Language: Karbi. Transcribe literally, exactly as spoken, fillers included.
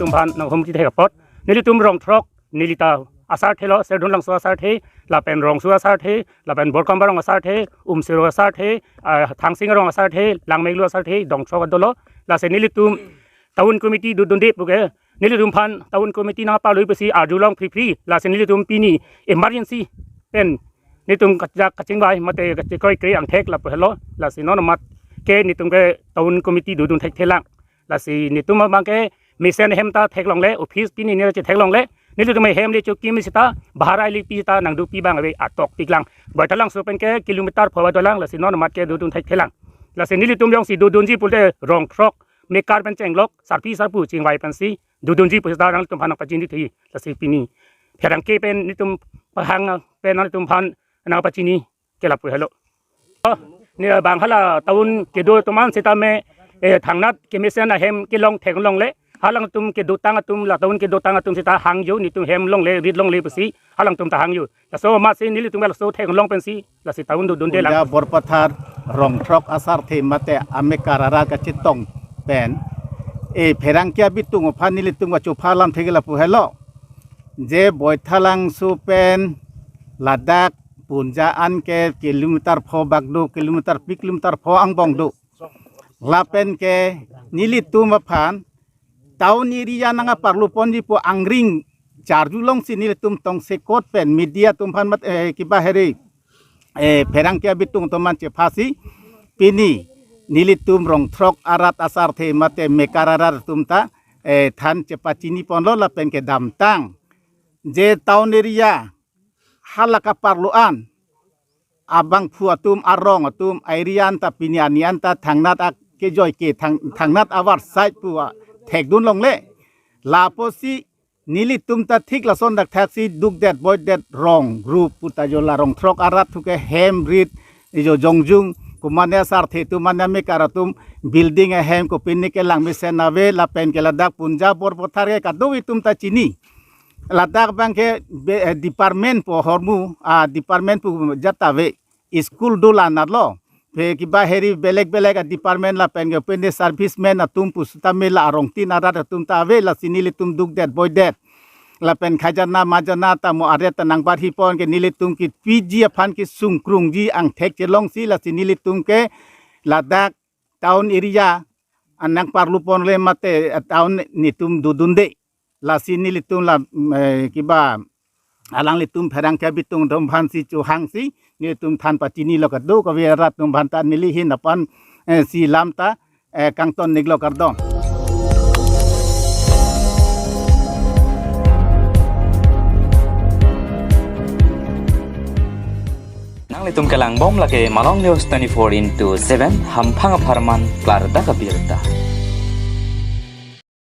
Tumphan nanghumri thek apot, nelitum rong throk, neli ta asarthe lo, Serdunlangso asarthe, lapen Rongso asarthe, lapen Borkam Barong asarthe, Umsiro asarthe, ah, Thangsing Arong asarthe, Langmeklu asarthe, dong throk dolo. Lasi nelitum town committee dodunde puke, nelitum aphan town committee nangparlu pusi arjulong phri phri, lasi nelitum pini emergency pen nelitum kachak kachingvai mate kachekoi kre angthek lapu helo, lasi non amat ke nelitum ke town committee dodun thekthelang. Lasi nelitum abang ke mesen hem ta theklongle, office pini ne chetheklongle, nelitum hem le chokimi seta, bhara ili pi seta nangdopi abang ave atok piklang. Boithalangso pen ke kilometer pho dolang, lasi non amat ke dodun thekthelang. Lasi nelitum jongsi dodunji pulote rong throk, mekar pen chenglok, sarpi sarpo chingvai pensi dodunji pu seta nanglitum aphan nangpachini thi, lasi pini pherangke pen nelitum pahang pen nanglitum aphan nangpachini ke lapu helo. Oh, ne bang hala town kedo atum an sitame, eh, thangnat kemesen ahem kelong theklongle. Halangtum kedotang atum, la town kedotang atum seta hangjo, nelitum hem longle, rit longle pusi halangtum ta hangjo. Laso amatsi nelitum laso theklong pensi, lasi town dodundelang. Punja Borpathar rong throk asarthe mate amekar arat kachetong pen, eh, pherangke abitung aphan nelitum kachopha alam thek lapu helo. Je Boithalangso pen ladak Punja an ke kilometer pho bak do, kilometer phli kilometer pho angbong do. Lapen ke nelitum aphan town area nangparlu ponji pu angring charjulongsi nelitum tongsekot pen media atum aphan mat, eh, kiba heri, eh, pherangke abitung atum an chephasi pini nelitum rong throk arat asarthe mate mekar arat atum ta, eh, than chepachini ponlo lapen kedamtang je town area hala kaparlu an abangphu atum, arong atum, area an ta pini ani an ta thangnat akejoi ke thang, thangnat avarsai pu a thekdunlongle. Lapusi nelitum ta thik lason dak thaksi dukdet boidet rong rup puta jo la rong throk arat thu ke hem rit, ijo jongjung, kumane asarthe atum, mane amekar atum, building ahem kopine kelang mesen ave, lapen ke ladak Punja Borpathar ke kadokave atum ta chini. Ladak abang ke be, eh, department pu ahormu, ah, department pu jat ta ave, school dolang arlo. Pe kiba heri belek belek a department lapen ke pende servicemen atum pu sitame la arongtin arat atum ta ave, lasi nelitum dukdet boidet. Lapen khajana majana ta mo aret ta nangbarhi pon ke nelitum kepiji aphan kesung krungji angthek chelongsi, lasi nelitum ke ladak town area an nangparlu ponle mate, eh, town nelitum dodunde. Lasi nelitum la, mm, eh, kiba alanglitum pherangke abitung atum aphansi chohangsi nelitum than pachinilo, kadokave arat atum aphan ta neli ahin aphan, eh, si lam ta, eh, kangton-iklo, kardom. Nanglitum kelangbom lake Malong News twenty-four into seven, hamphang apharman klardak abirta.